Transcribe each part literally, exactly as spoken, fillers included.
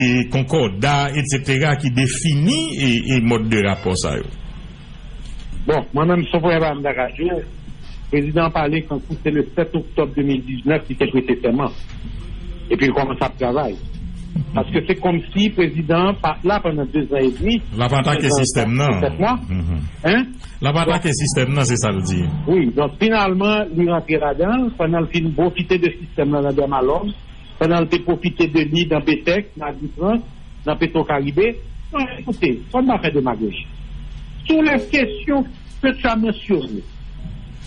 e konkòda, etsetera, ki defini e, e mòd de rapò sa yo? Bon, mwen menm, se yon premye bagay m ta ka di w. Prezidan an pale kankou se le sèt oktòb de mil diznèf li te prete sèman. Epi l kòmanse ap travay. Paske se kòmsi prezidan an pa t la pandan dezan edmi. L ap atake sistèm nan. Sèt mwa. Hein? L ap atake sistèm nan, se sa l di. Wi, donk finalman, li rantre ladan l, pandan l fin pwofite de sistèm nan nan Dèmalòm, pandan l te pwofite de li nan Betèk, nan Difrans, nan Petwokaribe. Non, ekoute, fò n pa fè demagoji. Sou lè kesyon ke tu as mentionné,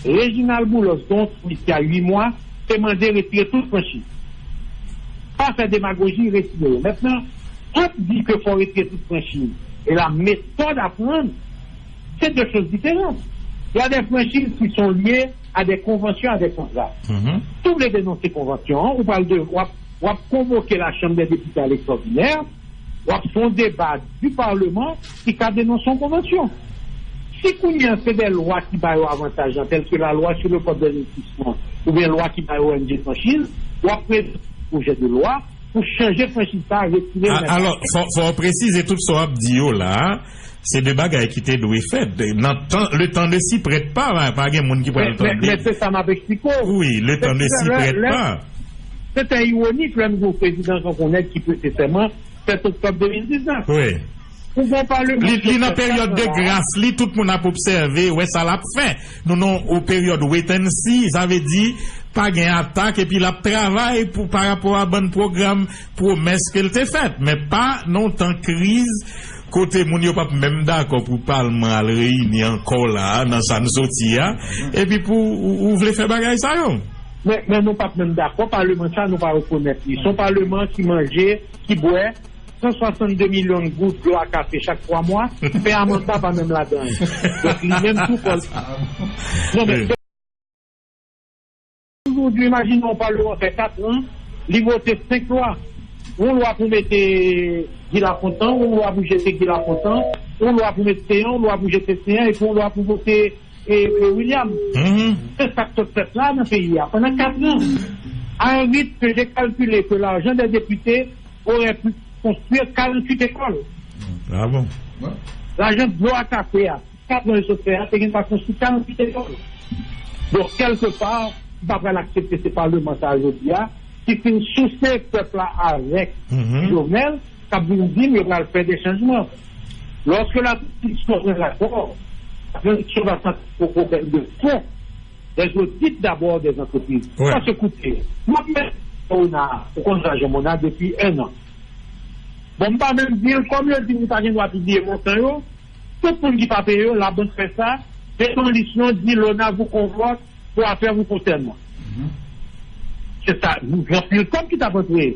Reginald Boulos, gen yon twit ki a uit mwa, te mande retire tout franchiz. Pa fè demagoji, retire yo. Mentnan, ant di ke fò retire tout franchiz e la méthode à prendre, c'est deux choses différentes. Il y a des franchises qui sont liées à des conventions, à des contrats. Si w vle denonse konvansyon an, ou pral de, w ap, w ap konvoke la Chambre des Députés à l'extraordinaire, w ap fè yon deba du Parlement ki ka denonse yon konvansyon. Si kounye a se de lwa ki ba yo avantaj lan, tèl ke la lwa sur le code d'investissement, oubyen lwa ki ba yo O N G franchiz, w ap prezante pwojè de lwa pou chanje franchiz sa, retire l nan... Alò, fò, fò w presize tout sa w ap di yo la a, se de bagay ki te dwe fèt. Nan tan, le temps ne s'y prête pas, pa, pa gen moun ki pral tande. Men, men se sa m ap eksplike w. Wi, le temps ne s'y prête pas. Se trè iwonik lè m di w prezidan an kankou nèg ki prete sèman sèt oktòb de mil diznèf. Wi. Ou gon paleman... Li, li nan peryòd de gras li, tout moun ap obsève, wè sa l ap fè. Nou nan yon peryòd wait and see, sa vle di pa gen atak, epi l ap travay pou, pa rapò a bann pwogram, pwomès ke l te fèt, men pa nan yon tan kriz kote moun yo p ap menm dakò pou palman al reyini ankò la a, nan sa n soti a, epi pou ou, ou vle fè bagay sa yo. Men, men nou p ap menm dakò, paleman sa nou pa rekonèt li. Se yon paleman ki manje, ki bwè, san swasannde milyon goud dlo a kafe chak twa mwa, pè Amanda pa menm ladan l. Donk, li menm tou fò l... Non, men, ojodwi, imajine yon paleman fè kat an, li vote senk lwa. Yon lwa pou mete Guy Lafontant, yon lwa pou jete Guy Lafontant, yon lwa pou mete Céant, yon lwa pou jete Céant, epi yon lwa pou vote e, e William. Se sa k sot fèt la nan peyi a pandan kat an. À un rythme que j'ai calculé que l'argent des députés aurait pu construire quarante-huit écoles. Ah bon? Lajan dlo a kafe a, kat an yo sot fè a, te gen pa konstwi quarante-huit écoles. Donk, kèlkepa, m pa pral aksepte se paleman sa a jodi a, ki fin souse pèp la avèk Jovenel, k ap vin di m yo pral fè de chanjman. Lorsque la constitution est d'accord, la transition va s'entrer au problème de fond des audits d'abord des entreprises. Paske, koute, m ap mete Mona, ou konn sa Jean Mona depi un an. Bon, m pa menm di l, kòm yo di m li pa gen dwa pibliye montan yo, tout moun ki pa peye yo, labank fè sa, mete yon lis non, di Lona vous convoque pour affaires vous concernant. Se sa, gen anpil kòb ki t ap antre.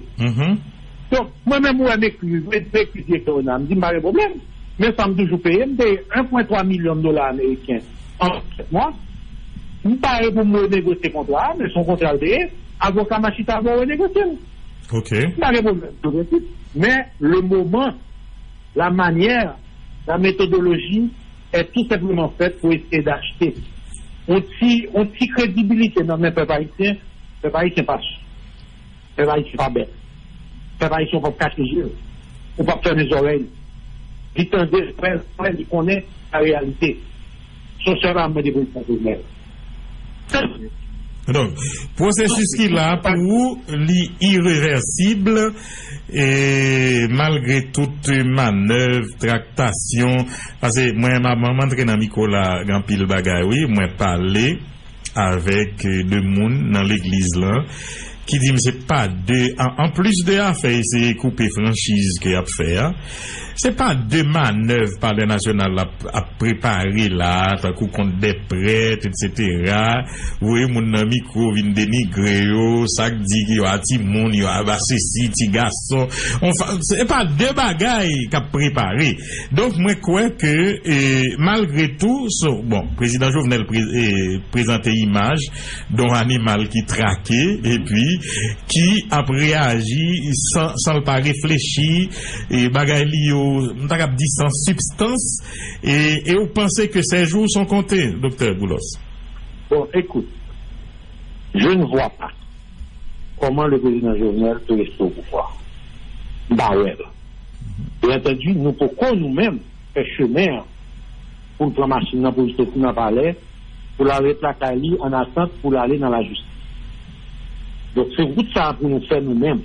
Donk, mwen menm, ou wè m ekri, m ekri direktè Ona, m di m pa gen pwoblèm. Men sa m toujou peye, m peye un point trois milyon dola ameriken an sèt mwa. M pare pou m renegosye kontra a, men se yon kontra l te ye. Avoka m a chita avè w renegosye l. M pa gen pwoblèm sou prensip. Men le moman, la manière, la méthodologie est tout simplement faite pour essayer d'acheter un petit, un petit crédibilité dans le peuple haïtien. Pèp ayisyen pa sou. Pèp ayisyen pa bèt. Pèp ayisyen w p ap kache je l. Ou p ap fèmen zòrèy li. Li tande, frè, frè, li konnen la réalité. Se yon sèl bagay mwen te pou l pran pou mwen. Donk, pwosesis ki la pou ou, li irevèsib, e malgre tout manèv, traktasyon, paske mwen, m ap, m antre nan mikwo la, gen anpil bagay, wi, mwen pale avèk, eh, de moun nan legliz lan ki di m se pa de, an, anplis de afè eseye koupe franchiz ke y ap fè a, se pa de manèv Palè Nasyonal ap, ap prepare la, tankou kont dè prèt, etsetera. Voye moun nan mikwo vin denigre yo, sa k di yo a timoun, yo a ba sesi, ti gason. Anfen, se pa de bagay k ap prepare. Donk, mwen kwè ke, eh, malgre tou, so, bon, prezidan Jovenel pre-, eh, prezante imaj de yon animal ki trake, epi ki ap reyaji san, san l pa reflechi, e bagay li yo, m ta kab di san sibstans, e, e w panse ke ses jours sont comptés, Doktè Boulos? Bon, écoute, je ne vois pas comment le président Jovenel peut rester au pouvoir. M pa wè l. Byen antandi, nou poko nou menm fè chemen an pou l pran machin nan, pou l soti nan palè, pou l al ret lakay li an atant pou l ale nan lajistis. Donk, se wout sa a pou nou fè nou menm.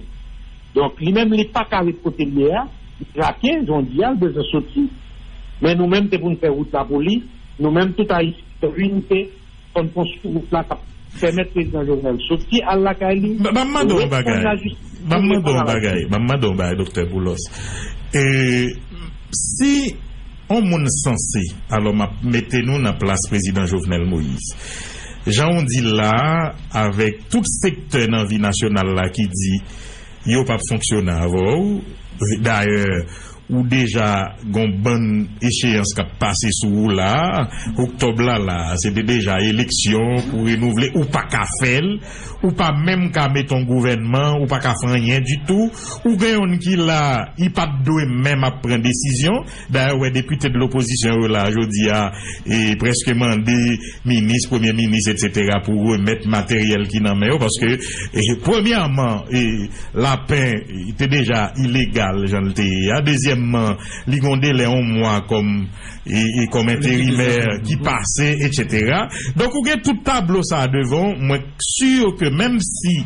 Donk, li menm, li pa ka ret kote l ye a, li trake, jan w di a, l bezwen soti. Men nou menm, se pou n fè wout la pou li. Nou menm, tout Ayisyen, an inite, fò n konstwi wout la k ap pèmèt prezidan Jovenel soti al lakay li. Ban m mande w yon bagay. Ban m mande w yon bagay. Ban m mande w yon bagay, Doktè Boulos. E, si yon moun sanse, alò m ap mete nou nan plas prezidan Jovenel Moïse. Jan w di l la a, avèk tout sektè nan vi nasyonal la ki di yo p ap fonksyone avè w, dayè, ou deja gon bann echeyans k ap pase sou ou la. Oktòb la, la, se te deja eleksyon pou renouvle, ou pa ka fè l, ou pa menm ka mete yon gouvènman, ou pa ka fè anyen ditou, ou gen youn ki la, li pa t dwe menm ap pran desizyon. Dayè, w wè depite de lopozisyon yo la, jodi a, e prèske mande minis, premye minis, etsetera, pou remèt materyèl ki nan men yo, paske, e, premyèman, e, Lapen, e, te deja ilegal, jan l te ye a. Dezyèmman, li gon delè yon mwa kòm, e, e, kòm enterimè ki pase, etsetera. Donk, ou gen tout tablo sa a devan w, mwen si ke menm si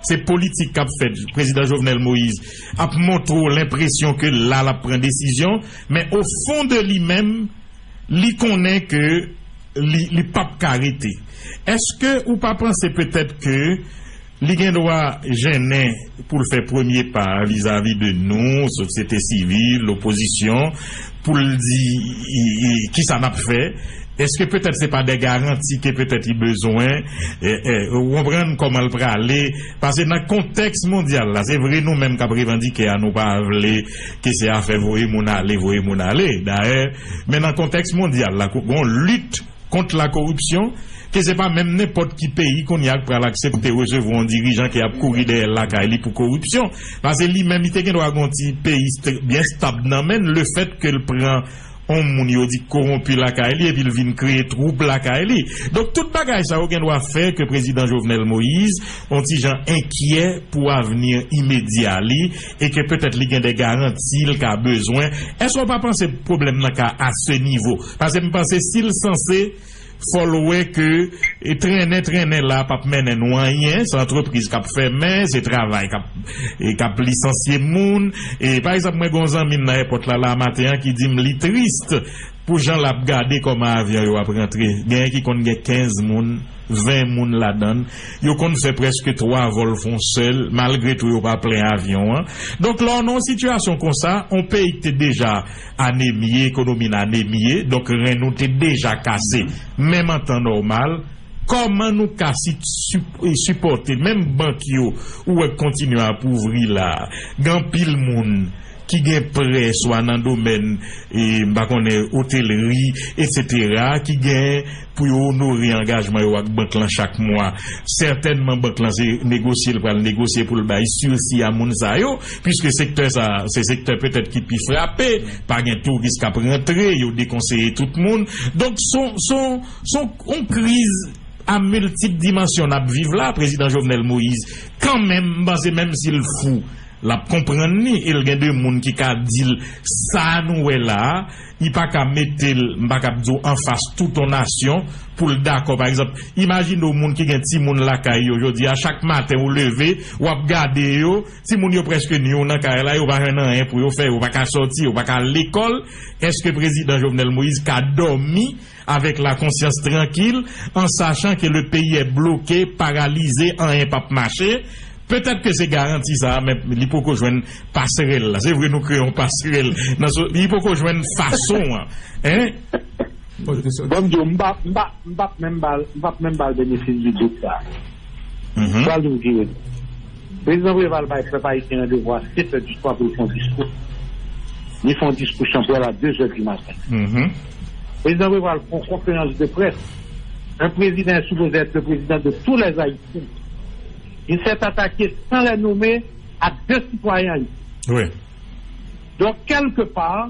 se politik k ap fèt, prezidan Jovenel Moïse ap montre w lenpresyon ke la, l ap pran desizyon, men o fon de li menm, li konnen ke li, li p ap ka rete. Èske ou pa panse petèt ke li gen dwa jennen pou l fè premye pa a vizavi de nou, sosyete sivil, lopozisyon, pou l di, i, i, kisa n ap fè? Èske petèt se pa de garanti ke petèt li bezwen? E, e, ou konprann kòman l prale? Paske nan kontèks mondyal la, se vre nou menm k ap revandike a, nou pa vle ke se afè voye moun ale, voye moun ale. Dayè, men nan kontèks mondyal la, gon lit kont la koripsyon, ke se pa menm nenpòt ki peyi kounye a k pral aksepte resevwa yon dirijan ki ap kouri dèyè l lakay li pou koripsyon. Paske li menm, li te gen dwa gen yon ti peyi st-, byen stab nan men l, lefèt ke l pran yon moun yo di kowonpi lakay li, epi l vin kreye twoub lakay li. Donk, tout bagay sa yo gen dwa fè ke prezidan Jovenel Moïse, yon ti jan enkyè pou avni imedya li, e ke petèt li gen de garanti l ka bezwen. Èske w pa panse pwoblèm nan ka a se nivo? Paske m panse si l sanse, fò l wè ke, e, trennen, trennen la p ap mennen nou anyen, se antrepriz k ap fèmen, se travay k ap, e, k ap lisansye moun. E, pa egzanp, mwen gen yon zanmi m nan èpòt la, la maten an ki di m li tris pou jan l ap gade kòman avyon yo ap rantre. Genyen ki konn gen kenz moun, ven moun ladan l. Yo konn fè prèske twa vòl fè yon sèl, malgre tou yo pa plen avyon an. Donk, lè w nan yon sitiyasyon konsa, yon peyi ki te deja anemye, ekonomi n anemye, donk ren nou te deja kase. Menm an tan nòmal, kòman nou ka si-, si-, sipòte menm bank yo, ou wè k kontinye ap ouvri la, gen anpil moun ki gen prè, swa nan domèn, e, m pa konnen, otelri, etsetera, ki gen pou yo onore angajman yo ak bank lan chak mwa. Sètènman, bank lan se negosye l pral negosye pou l bay sisi a moun sa yo, piske sektè sa, se sektè petèt ki pi frape, pa gen touris k ap rantre, yo dekonseye tout moun. Donk, se yon, se yon, se yon, yon kriz a miltip dimansyon n ap viv la, prezidan Jovenel Moïse, kanmenm, m panse menm si l fou, l ap konprann li, e l gen de moun ki ka di l sa nou wè la a, li pa ka mete l, m pa kab di w anfas tout yon nasyon pou l dakò. Pa egzanp, imajine w moun ki gen timoun lakay yo jodi a, chak maten ou leve, w ap gade yo, timoun yo prèske ni yo nan kay la, yo pa jwenn anyen pou yo fè, yo pa ka sòti, yo pa ka al lekòl. Èske prezidan Jovenel Moïse ka dòmi avèk la konsyans trankil, an sachan ke le peyi è bloke, paralize, anyen p ap mache? Petèt ke se garanti sa a, men li poko jwenn pasrèl la. Se vre nou kreye yon pasrèl. Nan so, li poko jwenn fason an. Hein? Bon, m di w, m p ap, m p ap, m p ap menm ba l, m p ap menm ba l benefis di dout sa. Mhm. Pral di w ki rete. Prezidan Preval bay pèp ayisyen an devwa setè di swa pou l fè yon diskou. Li fè yon diskou chanpwèl a dezè di maten. Mhm. Prezidan Preval fè yon konferans de près. Un président est supposé être le président de tous les Haïtiens. Il s'est attaqué sans les nommer à deux citoyens haïtiens. Oui. Donc, quelque part,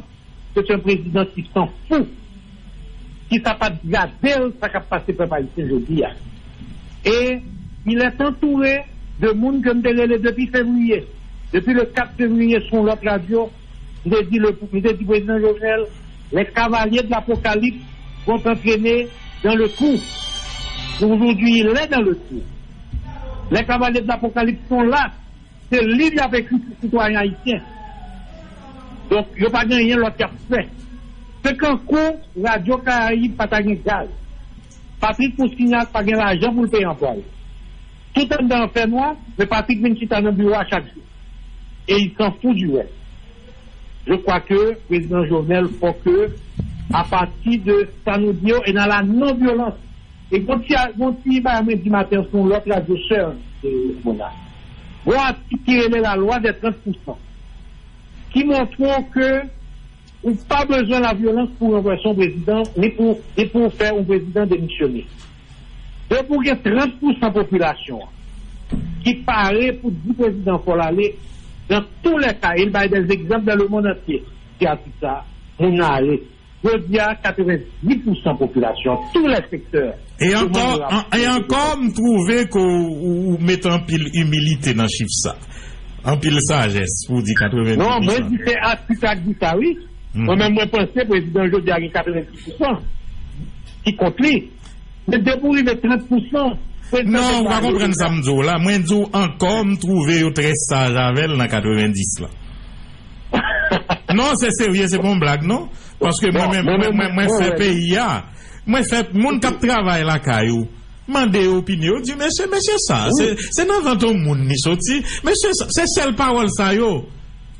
se te yon prezidan ki san fou, ki sa pa t gade l sa k ap pase pèp ayisyen jodi a. E il est entouré de moun ke m te rele depi fevriye. Depi le kat fevriye sou yon lòt radyo, m te di, le, m te di prezidan Jovenel, les cavaliers de l'Apocalypse vont t'entraîner dans le trou. Aujourd'hui, il est dans le trou. Les cavaliers de l'Apocalypse sont là. Se liv y ap ekri pou sitwayen ayisyen. Donk, yo pa gen anyen lòt y ap fè. Se kankou Radyo Karayib pa ta gen gaz. Patrick Coustignac pa gen lajan pou l peye anplwaye. Tout anndan an fènwa, men Patrick vin chita nan biwo a chak jou. E il s'en fout du reste. Je crois que président Jovenel, faut que, à partir de sa nou di yo, e nan la non-violence, e gon ti, gon ti bagay mwen di maten sou yon lòt radyo sè, e, Mona. Gon atik ki rele la loi des trente pour cent, ki montre ke ou pa bezwen lavyolans pou ranvèse yon prezidan, ni pou, ni pou fè yon prezidan demisyone. Depi w gen trant pousan popilasyon an ki pare pou di prezidan fò l ale, dans tous les cas, e l bay des exemples dans le monde entier, ki atik sa, moun nan ale. Jodi a, katrevendis pousan popilasyon, tous les secteurs, E ankò, an- e ankò, m twouve ke w, w, w mete anpil imilite nan chif sa. Anpil sajès pou w di katrevendis pousan. Non, mwen di se atik la k di sa, wi. Mwen menm, mwen panse prezidan jodi a gen katrevendis pousan ki kont li. Men depi w rive trant pousan, prezidan Non, ou pa konprann sa m di w la. Mwen di w ankò, m twouve yo trè saj avè l nan katrevendis la. Non, se serye, se pa yon blag, non. Paske mwen menm, mwen, mwen, mwen fè peyi a. Mwen fè moun k ap travay lakay ou. Mande yo opinyon, yo di, mesye, mesye sa, se, se nan vant yon moun li soti. Mesye sa, se sèl pawòl sa yo.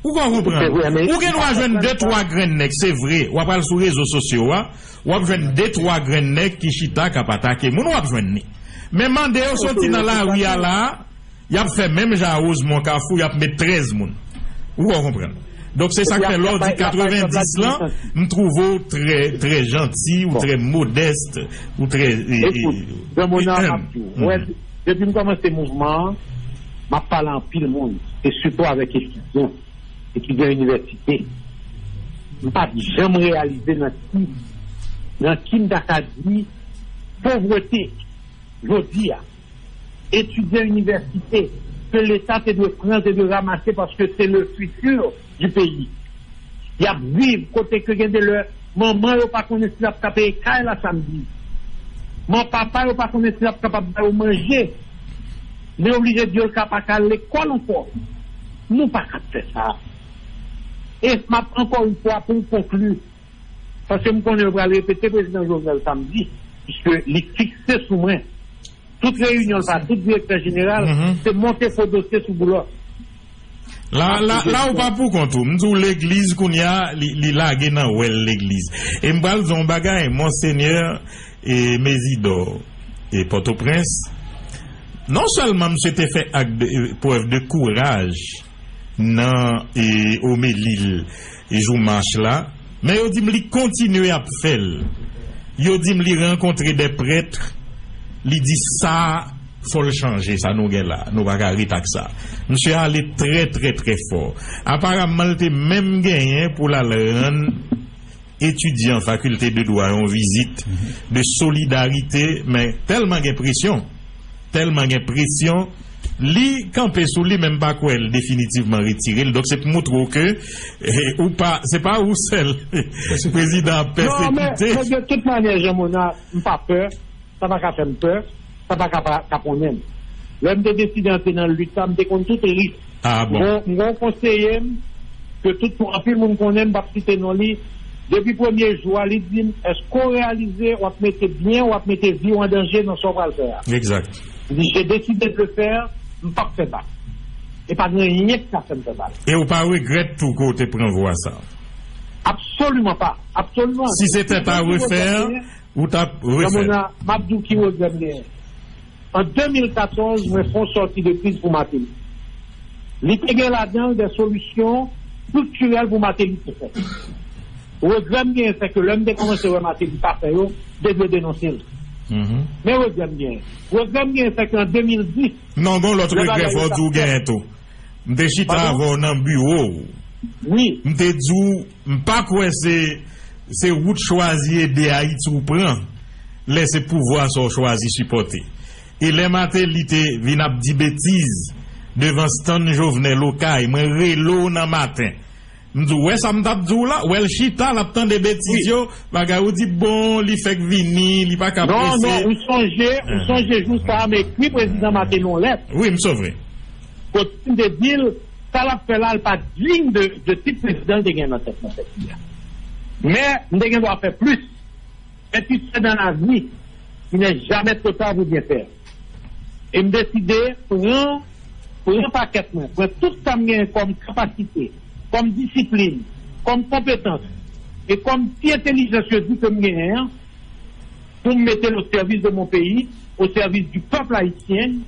Ou ka konprann. Ou gen dwa jwenn de, twa grenn nèg, se vre. W ap al sou rezo sosyo a, w ap jwenn de, twa grenn nèg ki chita, k ap atake moun, w ap jwenn li. Men mande yo soti nan lari a la, y ap fè menm jan a Wozmon Kafou, y ap met trèz moun. Ou ka konprann. Donk, se sa k fè lè w di katrevendis lan, m twouve w trè, trè janti, ou trè modès, ou trè, e, e, Ekout, Gran Mona, m ap di w, wè, depi m kòmanse mouvman an, m ap pale anpil moun, e sitou avèk etidyan, etidyan inivèsite. M pa t janm reyalize nan ki, nan ki m ta ka di povrete jodi a. Etidyan inivèsite ke Leta te dwe pran, te dwe ranmase paske se le futur du pays. Y ap viv kote ke gen de lè manman yo pa konnen si l ap ka peye kay la samdi. Man papa yo pa konnen si l ap kapab ba yo manje. Li oblije di yo l ka pa ka al lekòl ankò. Nou pa ka fè sa. E m ap, encore une fois, pou m konkli, paske m konnen yo pral repete prezidan Jovenel sa m di, piske li fikse sou mwen. Tout reyinyon l pa, tout direktè jeneral, se monte fo dosye sou boulòt. La, la, la ou pa pou kont ou. M di w legliz kounye a, li, li lage nan wèl legliz. E m pral di w yon bagay, Monsenyè e Mezidò e Pòtoprens, non sèlman misye te fè ak de, prèv de kouraj nan, e, omeli l, e, jou mach la, men yo di m li kontinye ap fè l. Yo di m li rankontre de prèt, li di sa fò l chanje, sa nou gen la, nou pa ka ret ak sa. Misye ale trè, trè, trè fò. Aparamman, l te menm genyen pou l al rann etidyan fakilte de dwa yon vizit de solidarite, men tèlman gen presyon, tèlman gen presyon, li kanpe sou li, men m pa kwè l definitivman retire l. Donk, se pou montre w ke, eh, ou pa, se pa ou sèl prezidan ap pèsekite. Non, men, men de tout mannyè, Jean Mona, m pa pè. Sa pa ka fè m pè, sa pa ka pa kaponnen m. Lè m te deside antre nan lit la, m te konn tout risk. Ah, bon. M gon, m gon konseye m, ke tout, anpil moun konnen, m p ap site non li. Depi premye jou a, li di m, èske w reyalize w ap mete byen, w ap mete vi w an danje nan sa w pral fè a? Exact. M di, j'ai décidé de le faire, m p ap fè bak. E pa gen anyen ki ka fè m fè bak. E ou pa regrèt tou ke w te pran vwa sa? Absoliman pa. Absoliman. Si se te pa refè, Ou t ap refè. Ramona, m ap di w ki regrè m genyen. An de mil katòz, mwen fè yon sòti de kriz pou Martinique. Li te gen ladan l de solisyon striktirèl pou Martinique te fèt. Regrè m genyen, se ke lè m te kòmanse wè Martinique pa fè yo, m te dwe denonse l. Men regrè m genyen. Regrè m genyen, se ke an de mil dis, Non, gon lòt regrè fò w di w genyen tou. M te chita avè w nan biwo w. Wi. M te di w, m pa kwè se, se wout chwazi ede Ayiti w pran, lè se pouvwa sa w chwazi sipòte. E lè Martelly te vin ap di betiz, devan stann Jovenel Okay, mwen rele w nan maten. M di w, wè sa m t ap di w la, wè l chita, l ap tande betiz yo, bagay ou di bon, li fèk vini, li pa ka prese. Non, non, ou sonje, ou sonje jou sa a, m ekri prezidan Martelly yon lèt. Wi, m sonje. Kote m te di l, sa l ap fè la, l pa diy de, de tit prezidan l te gen nan tèt nan tèt li a. Men, m te gen dwa fè plis. Fè ti fè dans la vie, il n'est jamais trop tard pour bien faire. E m deside pran, pran pakèt mwen, pran tout sa m genyen kòm kapasite, kòm disiplin, kòm konpetans, e kòm ti entèlijans yo di ke m genyen an, pou m mete l au service de mon pays, au service du peuple haïtien,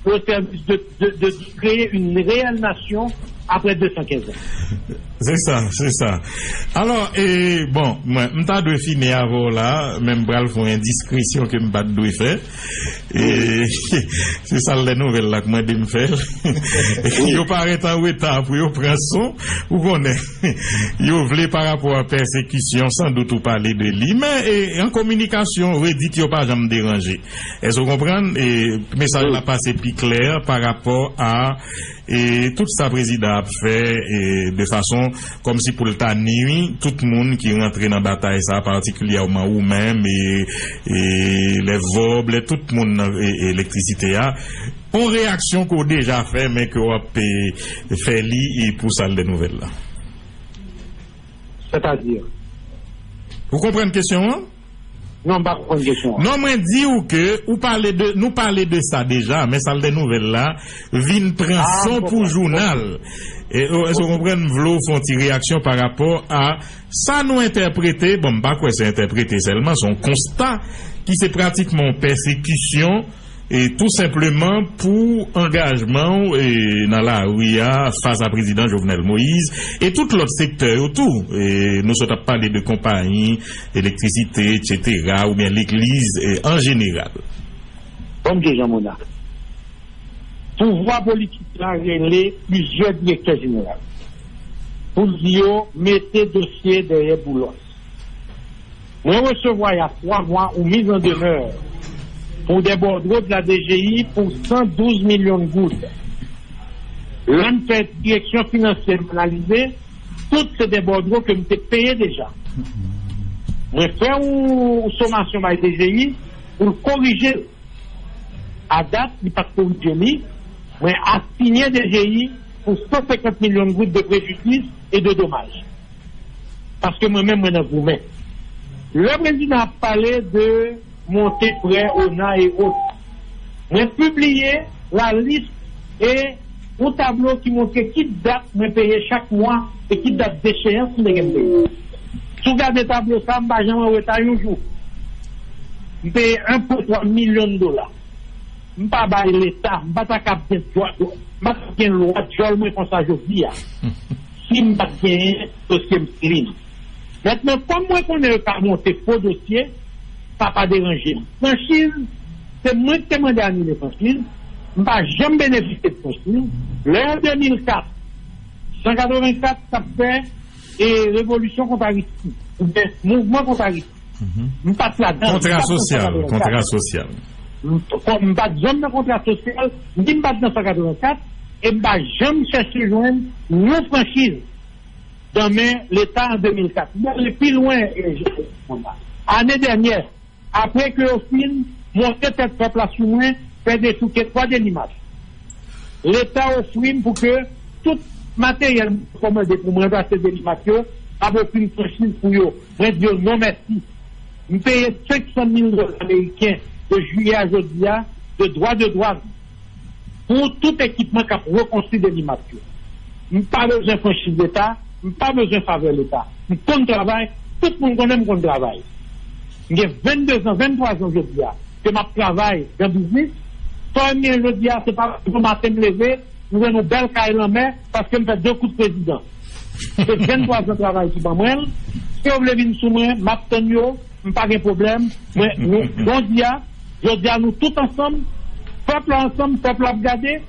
au service de, de, de créer une réelle nation après deux cent quinze ans. Se sa, se sa. Alò, e, bon, mwen, m ta dwe fini avè w la, men m pral fè yon endiskresyon ke m pa t dwe fè. E, se sal dè nouvèl la k mande m fè l. Yo parèt an reta pou yo pran son, ou konnen. Yo vle pa rapò a pèsekisyon, sandout ou pale de li, men, e, an kominikasyon, redit yo pa janm deranje. Èske w konprann? E, mesaj la pase pi klè pa rapò a, e, tout sa prezidan ap fè, e, de fason kòmsi pou l ta nui tout moun ki rantre nan batay sa, patikilyèman ou menm, e, e, lè vòb, lè tout moun nan, e, elektrisite a. On reyaksyon ke w deja fè, men ke w ap, e, fè li, e, pou sal dè nouvèl la. Sètadi? Ou konprann kesyon an? Non, m pa konprann kesyon an. Non, mwen di w ke ou pale de, nou pale de sa deja, men sal dè nouvèl la vin pran son pou jounal. E, o, èske w konprann? M vle w fè yon ti reyaksyon pa rapò a sa nou entèprete. Bon, m pa kwè se entèprete sèlman, se yon konsta ki se pratikman yon pèsekisyon e tou senpleman pou angajman w, e, nan lari a fas a prezidan Jovenel Moïse e tout lòt sektè yo tou. E, nou sot ap pale de konpayi, elektrisite, etsetera, oubyen legliz, e, an jeneral. Bon, M J Jean Monard, pouvwa politik la rele plizyè direktè jeneral pou l di yo mete dosye dèyè boulòs. Mwen resevwa y a twa mwa ou miz an demè pou dè bòdwo de la D G I pou san douz milyon goud. Lè m fè direksyon finansyè m analize, tout se dè bòdwo ke m te peye deja. Mwen fè yon somasyon bay D G I pou l korije l. A dat, li pa t korije li, mwen asinyen D G I pou san senkant milyon goud de prejidis e de domaj. Paske mwen menm, mwen nan goumen. Lè prezidan ap pale de monte prè, ona e ot, mwen pibliye lalis e yon tablo ki montre ki dat mwen peye chak mwa e ki dat decheyans m te gen m peye. Si w gade tablo sa, m pa janm an reta yon jou. M peye en pwen twa milyon dola. M pa bay Leta, m pa ta kab gen dwa, m pa t ap gen lwa djòl mwen konsa jodi a, si m pa t genyen dosye m clean. Mentnan, kòm mwen konnen yo ka monte fo dosye, sa pa deranje m. Franchiz, se mwen ki te mande anile franchiz, m pa janm benefisye de franchiz. Lè an de mil kat, san katrevenkat t ap fè e revolisyon kont Aristid, oubyen mouvman kont Aristid. M pa t ladan. Kontra sosyal, kontra sosyal. M, m pa t janm nan kontra sosyal, ni m pa t nan san katrevenkat, e m pa janm chèche jwenn yon franchiz nan men Leta an de mil kat. M ale pi lwen, e, ane dènyè, apre ke yo fin monte tèt pèp la sou mwen, fè dechouke twa delimat. Leta ofri m pou ke tout materyèl mwen kòmande pou m ranplase delimat yo, ap ofri m franchiz pou yo. Mwen di yo non mèsi. M peye senk san mil dola ameriken de jiyè a jodi a de dwa de dwàn pou tout ekipman k ap rekonstwi delimat yo. M pa bezwen franchiz Leta, m pa bezwen favè Leta. M konn travay, tout moun konnen m konn travay. M gen vennde zan, venntwa zan jodi a ke m ap travay nan biznis. Sa m gen jodi a, se pa yon maten m leve, m jwenn yon bèl kay lanmè paske m fè de kout prezidan. Se venntwa zan travay ki ban mwen l. Si yo vle vin sou mwen, m ap tann yo, m pa gen pwoblèm. Mwen, nou, jodi a, jodi a, nou tout ansanm, pèp la ansanm, pèp la ap gade,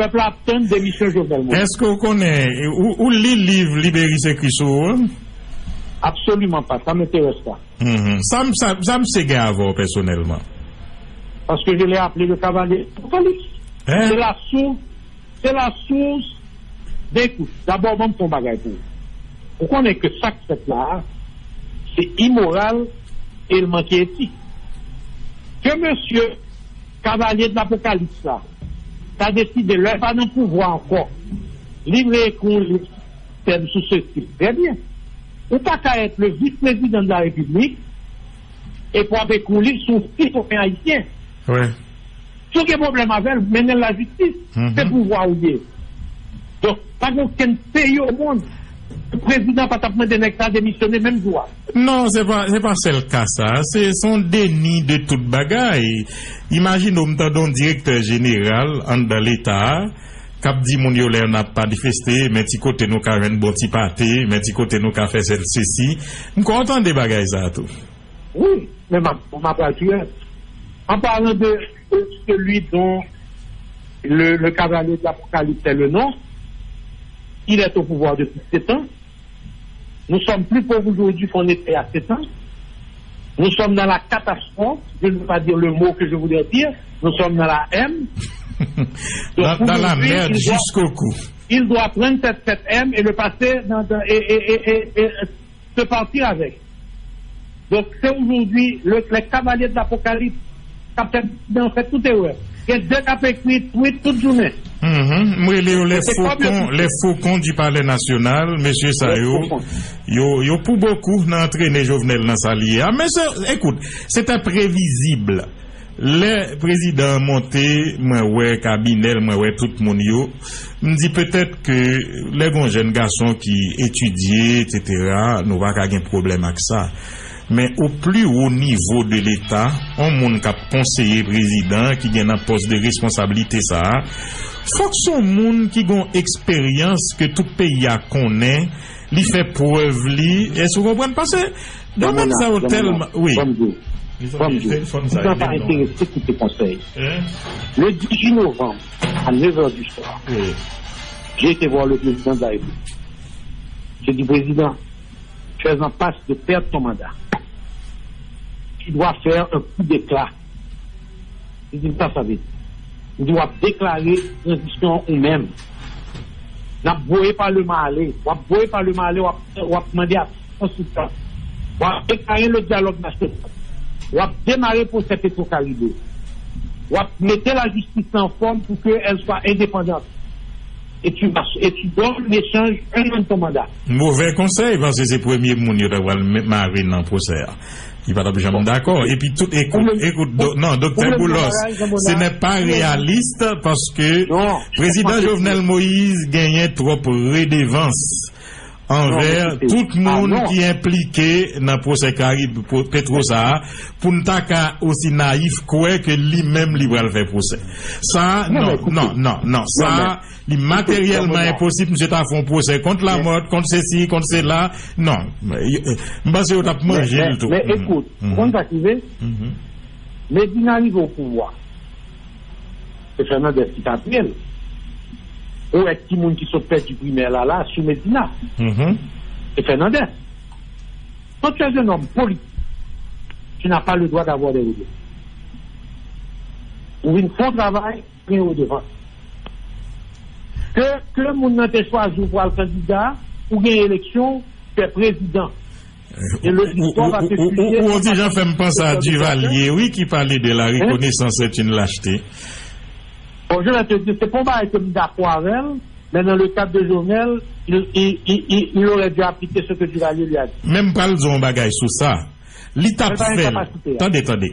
pèp la ap tann demisyon Jovenel Moïse. Èske w konnen, ou, ou li liv Liberis ekri sou ou an? Absoliman pa, sa m enterese pa. Mhm. Sa m, sa, sa misye gen avè w pèsonèlman? Paske je l'ai appelé le cavalier de Polis. Hein? Se la sou C'est la source. Ben, écoute, d'abord, ban m fè yon bagay pou ou. Ou konnen ke sa k fèt la a, se imoral e l manke etik. Ke mesye Kavalye de Lapokalips la ta deside, lè l pa nan pouvwa ankò, li vle ekri yon liv, tèm sou sesi. Trè byen. Ou pa ka èt le vis-prezidan de la Repiblik epi w ap ekri yon liv sou yon sitwayen ayisyen. Wi. Si w gen pwoblèm avè l, mennen l lajistis. Se pouvwa w ye. Donk, pa gen okenn peyi o mond, prezidan pa t ap mande nèg sa demisyone menm jou a. Non, se pa, se pa sèl ka sa. Se, se yon deni de tout bagay. Imajine w, m tande yon direktè jeneral anndan Leta a k ap di moun yo lè n ap manifeste, men ti kote nou ka jwenn bon ti pate, men ti kote nou ka fè sèl sesi. M kwè w tande bagay sa a tou. Oui, mais ma, ma pral pi lwen. En parlant de, de celui dont le, le cavalier de l'Apocalypse est le nom, il est au pouvoir depuis sept ans. Nous sommes plus pauvres aujourd'hui qu'on était il y a sept ans. Nous sommes dans la catastrophe. Je ne veux pas dire le mot que je voudrais dire. Nous sommes dans la M. Donc, dans, dans la aujourd'hui, merde il doit, jusqu'au cou. Il doit prendre cette, cette M et le passer dans, dans, et, et, et, et, et se partir avec. Donk, se aujourd'hui le, les cavaliers de l'Apocalypse k ap fè prezidan an fè tout erè. Gen de k ap ekri tweet tout jounen. Mhm. M rele yo les faucons, les faucons du Palais National. Mesye sa yo, yo, yo pou bokou nan antrene Jovenel nan sa li ye a. Men se, écoute, c'était prévisible. Lè prezidan an monte, mwen wè kabinè l, mwen wè tout moun yo. M di petèt ke lè gon jèn gason ki etidye, etsetera, nou pa ka gen pwoblèm ak sa. Men o pli wo nivo de Leta, on moun k ap konseye prezidan, ki gen nan pòs de responsablite sa a, fòk se on moun ki gon eksperyans ke tout peyi a konnen, li fè prèv li. Èske w konprann? Paske domèn sa yo tèlman, wi. Fò m di w, fò m di w, prezidan pa enterese koute konsèy. Le dix-huit novembre, à neuf heures du soir, j'ai été voir le président de la République. J'ai dit, Président, tu es en passe de perdre ton mandat. Tu dois faire un coup d'éclat. Li di m sa sa vle di. Li di w ap deklare tranzisyon an ou menm. N ap voye palman ale. W ap voye palman ale, w ap, w ap mande asistans sou sa. W ap deklare le dialogue national. W ap demare pwosè Petro Caribe. W ap mete lajistis lan an fòm pou ke elle soit indépendante. Et tu marches, et tu donnes l'échange un an de ton mandat. Movè konsèy, paske se premye moun yo ta pral mare nan pwosè a. Li pa t ap janm dakò. Epi tout, écoute, écoute, do- non, doktè Boulos, ce n'est pas réaliste paske prezidan Jovenel Moïse genyen twòp redevans anvè tout moun ki enplike nan pwosè Karib, Petro sa a, pou n ta ka osi nayif kwè ke li menm li pral fè pwosè. Sa a, non, non, non, non. Sa a, li materyèlman enposib, misye ta fè yon pwosè kont Lamòt, kont sesi, kont sela. Non. M panse yo t ap manje l tou. Men, men, men, ekout, ou konn sa k rive? Medina rive o pouvwa. Se Fernandez ki t ap ye l. Ou wè timoun ki sot pèdi primè la, la, sou Medina. Se Fernandez. Quand tu es un homme politique, tu n'as pas le droit d'avoir des regrets. Ou vin fè yon travay, gen redevans. Ke, ke moun nan te chwazi w pou al kandida, ou gen eleksyon, ou fè prezidan. E le, ou, ou, ou, ou, ou, ou ti jan fè m panse a Duvalier, wi, ki pale de la reconnaissance est une lâcheté. Bon, je vais te dire, se pa yon bagay ke m dakò avè l, men dans le cadre de Jovenel, il, il, il, il, il aurait dû appliquer ce que Duvalier lui a dit. Men m pral di w yon bagay sou sa. Li t ap fè l. Tande, tande.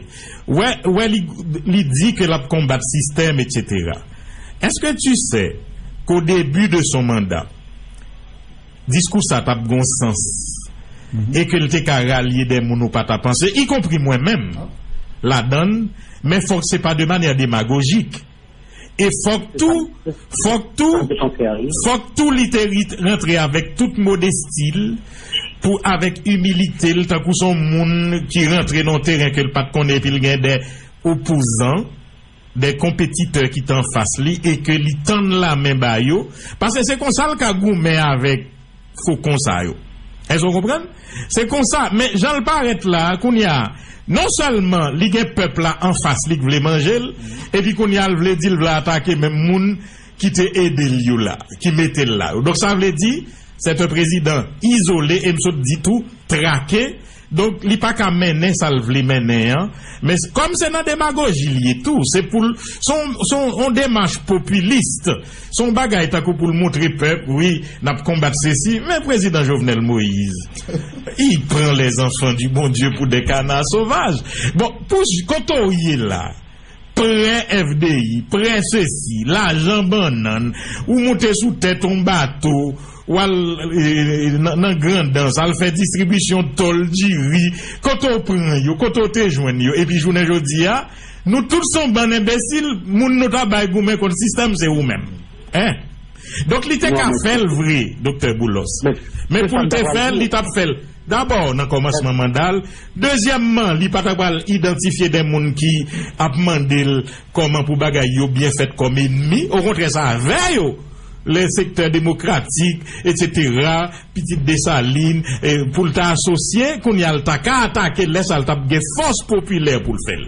Wè, wè, li, li di ke l ap konbat sistèm, etsetera. Est-ce que tu sais qu'au début de son mandat, diskou sa t ap gon sans, e ke l te ka ralye de moun ou pa ta panse, ikonpri mwen menm, ladan l, men fòk se pa de manyè demagojik. E fòk tou, fòk tou, fòk tou li te ri- rantre avèk tout modesti l, pou avèk imilite l, tankou se yon moun ki rantre nan yon teren ke l pa t konnen epi l gen de opozan, de konpetitè ki t anfas li e ke li tann lamen ba yo, paske se konsa l ka goumen avèk fokon sa yo. Èske w konprann? Se konsa, men jan l parèt la, kounye a, non sèlman li gen pèp la anfas li k vle manje l, epi kounye a l vle di l vle atake menm moun ki te ede l yo la, ki mete l la. Donk, sa vle di, se yon prezidan izole, e m sot di tou, trake. Donk, li pa ka mennen sa l vle mennen an. Men s- kòm se nan demagoji l ye tou, se pou l, se yon, se yon, yon demach popilis, se yon bagay tankou pou l montre pèp, wi, n ap konbat sesi, men prezidan Jovenel Moïse, il prend les enfants du bon Dieu pour des canards sauvages. Bon, pou j- kote w ye la, prè F D I, prè sesi, lajan bannann, ou moute sou tèt yon bato, w al, eh, nan, nan Grandans, al fè distribisyon tòl, diri, kote w pran yo, kote w te jwenn yo, epi jounen jodi a, nou tout se yon bann enbesil, moun nou ta bay goumen kont sistèm, se ou menm. Hein? Donk, li te ka fè l vre, Doktè Boulos. Men pou l te fè l, li t ap fè l. Dabò, nan kòmansman manda l. Dezyèmman, li pa ta pral idantifye de moun ki ap mande l kòman pou bagay yo byen fèt kòm enmi. Okontrè, se avè yo, le sektè demokratik, etsetera, pitit Desalin, eh, pou l ta asosye, kounye a l ta ka atake, lè sa l t ap gen fòs popilè pou l fè l.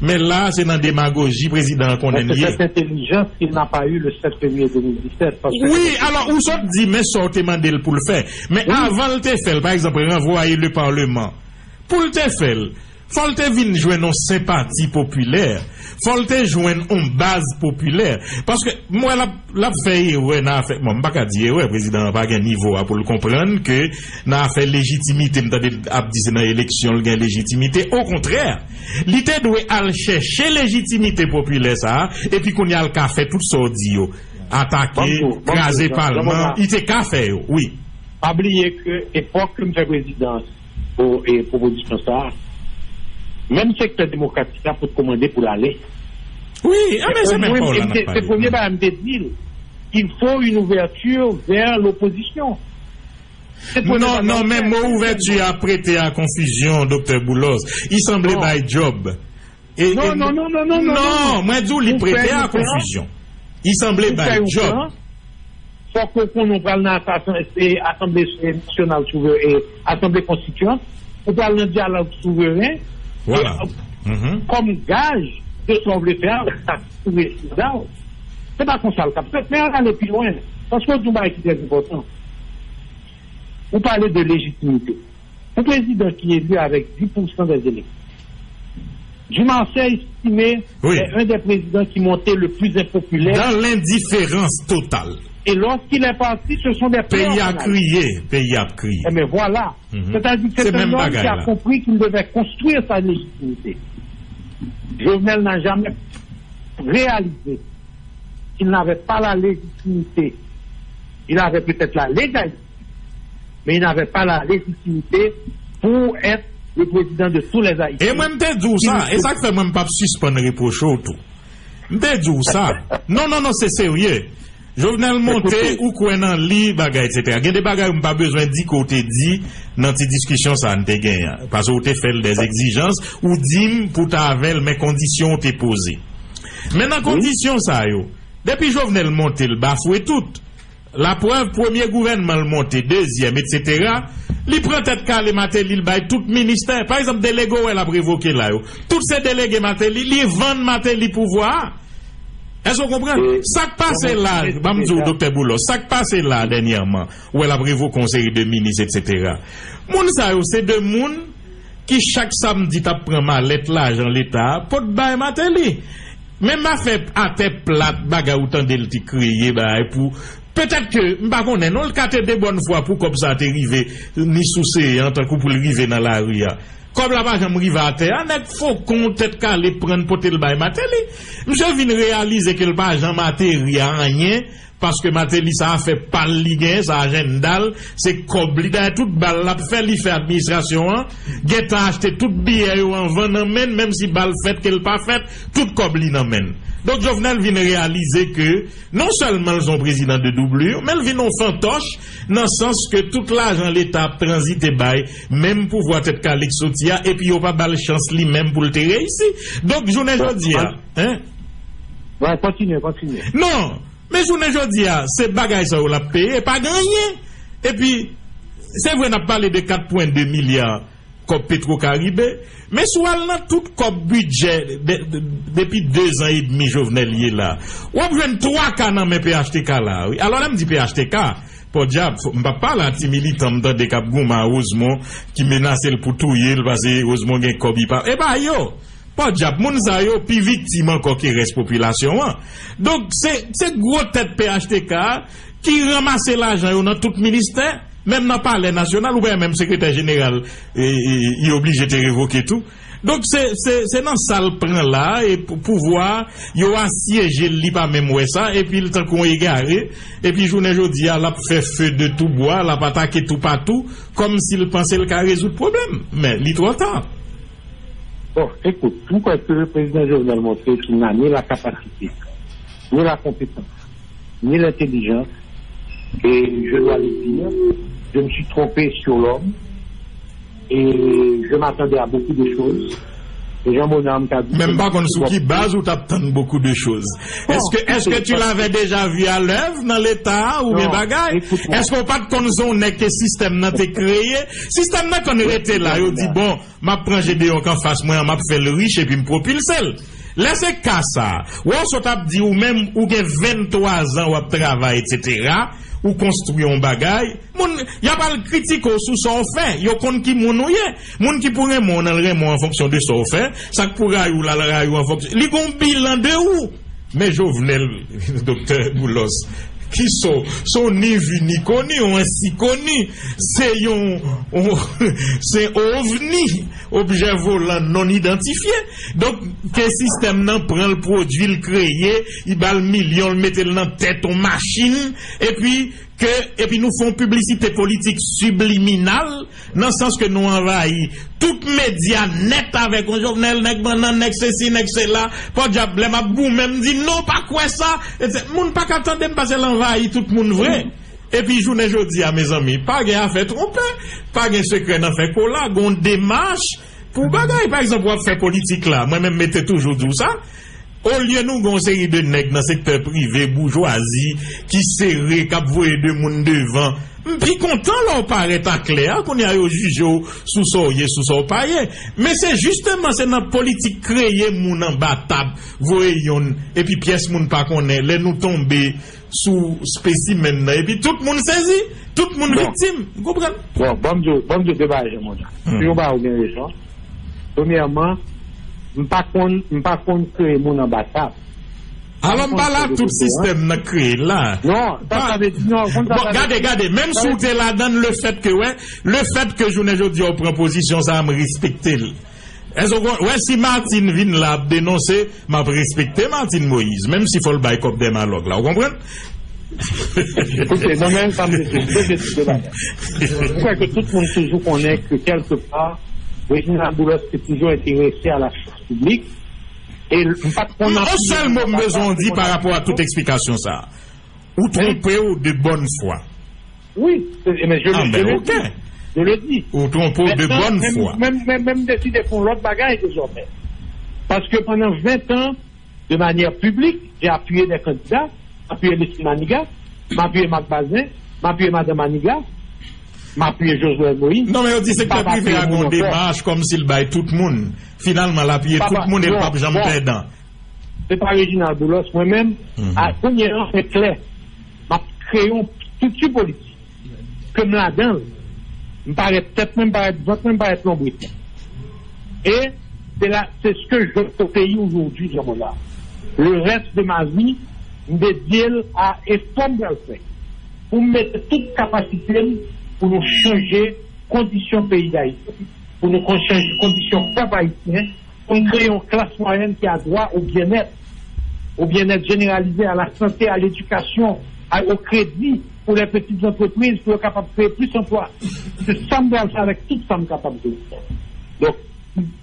Men la, se nan demagoji prezidan an konnen l ye. Cette intelligence qu'il n'a pas eu le sept février deux mille dix-sept, parce que... Wi, alò, ou sot di, men sa w te mande l pou l fè. Men avan l te fè l, pa egzanp, ranvwaye le Parlement. Pou l te fè l, fò l te vin jwenn yon senpati popilè. Fò l te jwenn yon baz popilè. Paske, m wè l ap, l ap fè erè nan afè. Bon, m pa ka di erè, prezidan an pa gen nivo a pou l konprann ke nan afè lejitimite, m tande l ap di se nan eleksyon l gen lejitimite. Okontrè, li te dwe al chèche lejitimite popilè sa a, epi kounye a l ka fè tout sa w di yo. Atake, kraze palman, li te ka fè yo, wi. Pa bliye ke epòk ke m fè prezidan pou, e, pwopozisyon sa a, menm sektè demokratik la potko mande pou l ale. Wi, a, men se menm pa w la n ap pale. Se premye bagay m te di l. Il faut une ouverture vers l'opposition. Non, non, men mo ouvèti a prete a konfizyon, Doktè Boulos. Li sanble bay djòb. E, non, e, non, non, non, non, non, non, non, mwen di w li prete a konfizyon. Li sanble bay djòb. Fòk ou konnen w pral nan asanble, e, asanble, e, nasyonal souveren, e, asanble konstityant, ou pral nan dyalòg souveren, e, kòm gaj de sa w vle fè a, sa ou refize a. Se pa konsa l k ap fèt, men ann ale pi lwen, paske w di yon bagay ki trè enpòtan. Ou pale de lejitimite. Un président qui est élu avec dix pour cent des électeurs. Dumarsais estimé est un des présidents qui montait le plus impopulaire. Dans l'indifférence totale. Et lorsqu'il est parti, ce sont des pleurs qu'on a eu. Peyi a kriye, peyi ap kriye. Eh bien voilà. C'est-à-dire que c'est un homme qui a compris qu'il devait construire sa légitimité. Jovenel n'a jamais réalisé qu'il n'avait pas la légitimité. Il avait peut-être la légalité, mais il n'avait pas la légitimité pour être le président de tous les Haïtiens. E mwen, m te di w sa, e sa k fè mwen m p ap sispann repwoche w tou. M te di w sa. Non, non, non, se serye. Jovenel monte, ou kwè nan li, bagay, etsetera. Gen de bagay ou m pa bezwen di ke w te di nan ti diskisyon sa a n te genyen an. Paske w te fè l des exigences, ou di m pou w t avè l, men kondisyon w te poze. Men nan kondisyon sa yo, depi Jovenel monte, l bafwe tout. Laprèv, premye gouvènman l monte, dezyèm, etsetera, li pran tèt kale Martelly, l bay tout ministè. Pa egzanp, delege w wè l ap revoke la yo. Tout se delege Martelly, li vann Martelly pouvwa a. Èske w konprann? Sa k pase la, ban m di w, Doktè Boulos, sa k pase la dènyèman, ou wè l ap revoke yon seri de minis, etsetera. Moun sa yo, se de moun ki chak samdi t ap pran malèt lajan Leta a, pot bay Martelly. Menm afè atè plat, bagay ou tande l te kreye, bagay pou, petèt ke, m pa konnen non, l ka te de bòn fwa pou kòb sa a te rive ni sou seyan, tankou pou l rive nan lari a. Kòb la pa janm rive atè a, nèg fokon, tèt kale, pran l pote l bay Martelly. Misye vin reyalize ke l pa janm ateri a anyen, paske Martelly sa afè pa l li genyen, sa ajannda l, se kòb li. Dayè tout bal l ap fè, li fè administrasyon an, gentan achte tout biyè yo anvan nan men l, menm si bal fèt ke l pa fèt, tout kòb li nan men l. Donk Jovenel vin reyalize ke non sèlman l se yon prezidan de doublure, men l vin yon fantòch, nan sans ke tout lajan Leta ap tranzite bay menm pouvwa tèt kale k soti a, epi yo pa ba l chans li menm pou l te reyisi. Donk, jounen jodi a, hein? Wi, kontinye, kontinye. Non, men jounen jodi a, se bagay sa yo l ap peye, pa gen anyen. Epi, se vre n ap pale de kat pwen de milya, kòb Petwokaribe. Men si w al nan tout kòb bidjè de- de- depi de zan edmi Jovenel ye la, w ap jwenn twa ka nan men P H T K la, wi. Alò, lè m di P H T K, pòdyab, m p ap pale a ti militan m tande k ap goumen a Rosemond, ki menase l pou touye l, paske Rosemond gen kòb li pa. E pa yo! Pòdyab, moun sa yo pi viktim ankò ke rès popilasyon an. Donk, se, se gwo tèt P H T K a ki ranmase lajan yo nan tout ministè, menm nan Palè Nasyonal, oubyen menm sekretè jeneral, e, e, li oblije te revoke tou. Donk, se, se, se nan sa l pran la, e pou- pouvwa, yo asyeje l, li pa menm wè sa, epi l tankou yon egare, epi jounen jodi a, l ap fè feu de tout bois, l ap atake toupatou, kòmsi l panse l ka rezoud pwoblèm. Men, li twò ta. Bon, écoute, je crois que le président Jovenel montre qu'il n'a ni la capacité, ni la compétence, ni l'intelligence. Et je dois le dire, je me suis trompé sur l'homme. Et je m'attendais à beaucoup de choses. Et Jean Monard ka di Men m pa konn sou ki baz ou t ap tann beaucoup de choses. Est-ce que, est-ce que tu l'avais déjà vu à l'œuvre nan Leta a oubyen Non, bagay? Écoute-moi. Est-ce que w pa t konn se yon nèg ke sistèm nan te kreye? Sistèm nan konn rete la, yo di, bon, m ap pran Gedeon k anfas mwen an, m ap fè l rich epi m pwopilse l. Lè se ka sa, wè w sot ap di ou menm, ou gen venntwa zan w ap travay, etsetera, ou konstwi yon bagay, moun, y ap al kritike w sou sa w fè, yo konn ki moun ou ye. Moun ki pou renmen w nan, l renmen w an fonksyon de sa w fè, sa k pou rayi w la, l rayi w an fonksyon, li gen yon bilan de ou. Men Jovenel, Doktè Boulos, ki se w, se w ni vi ni koni, ou ensi koni, se yon, yon se ovni, objè volan non idantifye. Donk, ke sistèm nan pran l, pwodui l, kreye, li ba l milyon, l mete l nan tèt yon machin, epi ke, epi nou fè yon piblisite politik sibliminal, nan sans ke nou anvayi tout medya nèt avèk yon Jovenel, nèg bannann, nèg sesi, nèg sela, pòdyab, lè m ap goumen, m di, non, pa kwè sa, etsetera. Moun pa ka tande m, paske l anvayi tout moun vre. Epi jounen jodi a, mezanmi, pa gen afè twonpe, pa gen sekrè nan fè kola, gen yon demach pou bagay. Pa egzanp, w ap fè politik la, mwen menm mete toujou di w sa, olye nou gen yon seri de nèg nan sektè prive, boujwazi, ki sere, k ap voye de moun devan, m pi kontan lè w parèt aklè a, kounye a yo jije w sou sa w ye, sou sa w pa ye. Men se jisteman, se nan politik kreye moun anba tab, voye yonn, epi pyès moun pa konnen, lè nou tonbe sou spesimèn nan, epi tout moun sezi, tout moun Bon. viktim. Ou konprann? Bon, ban m di w, ban m di w de bagay, Jean Monard. Hmm. Yon bagay ou gen rezon. Premyèman, m pa konn, m pa konn kreye moun anba tab. Alò, m pale a tout sistèm nan kreye la. Non, sa, Pa- sa vle di, non, konn sa Bon, sa vle gade, di. gade, menm Sa si w vle te ladann, le fèt ke, wè, le fèt ke jounen jodi a w pran pozisyon sa a, m respekte l. Èske w konn, wè, si Martine vin la ap denonse, m ap respekte Martine Moïse, menm si fò l bay kòb dèmalòg la, ou konprann? Koute, mwen menm, sa m te sou de bagay. Mwen kwè ke tout moun toujou konnen ke kèlkepa, Reginald Boulos te toujou enterese a la chòs piblik. E m pa t konn Non, yon sèl mo m bezwen w di pa rapò a tout eksplikasyon sa a. Ou twonpe w de bòn fwa. Oui, mais je, Ah, je ben, le ok. dis. Je le dis. Ou twonpe w de Maintenant, bòn même, fwa. Même, même, même décider pour l'autre bagaille désormais. Parce que pendant vingt ans, de manière publique, j'ai appuyé des candidats, j'ai appuyé Leslie Manigat, j'ai appuyé Marc Bazin, j'ai appuyé Madame Manigat, j'ai appuyé Josué Moïse. Non, men yo di sektè prive a gon demach kòmsi l bay tout moun. Finalman, l apiye tout moun e l p ap janm pèdan. Se pa Reginald Boulos, mwen menm, Mhm. a kounye an, se klè. M ap kreye yon estrikti politik. Ke m ladan l. M parèt tèt mwen, m parèt vant mwen, m parèt lonbrit mwen. E se la, c'est ce que je veux au pays aujourd'hui, Jean Monard. Le reste de ma vie, m dedye l a efò m pral fè pou m mete tout kapasite m pou nou chanje kondisyon peyi Dayiti, pou nou kon- chanje kondisyon pèp ayisyen, pou n kreye yon klas mwayèn ki a dwa o byennèt, o byennèt jeneralize, a la sante, a ledikasyon, a, o kredi pou lè pitit antrepriz, pou yo kapab kreye plis anplwa. Se sa m pral fè avèk tout sa m kapab fè. Donk,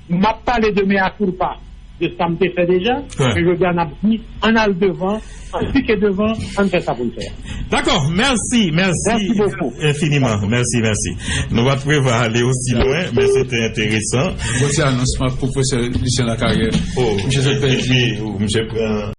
m ap pale de mea culpa de sa m te fè deja, Wi. men jodi a n ap di, ann al devan, ann pike devan, ann fè sa pou n fè a. Dakò, mèsi, mèsi Merci beaucoup. enfiniman. Mèsi, mèsi. Nou pa t prevwa ale osi lwen, men se te enteresan. Bon, ti anons, m ap pwofesè Lucien Lacarrière. Oh, Misye sot pèdi. epi, ou, misye pran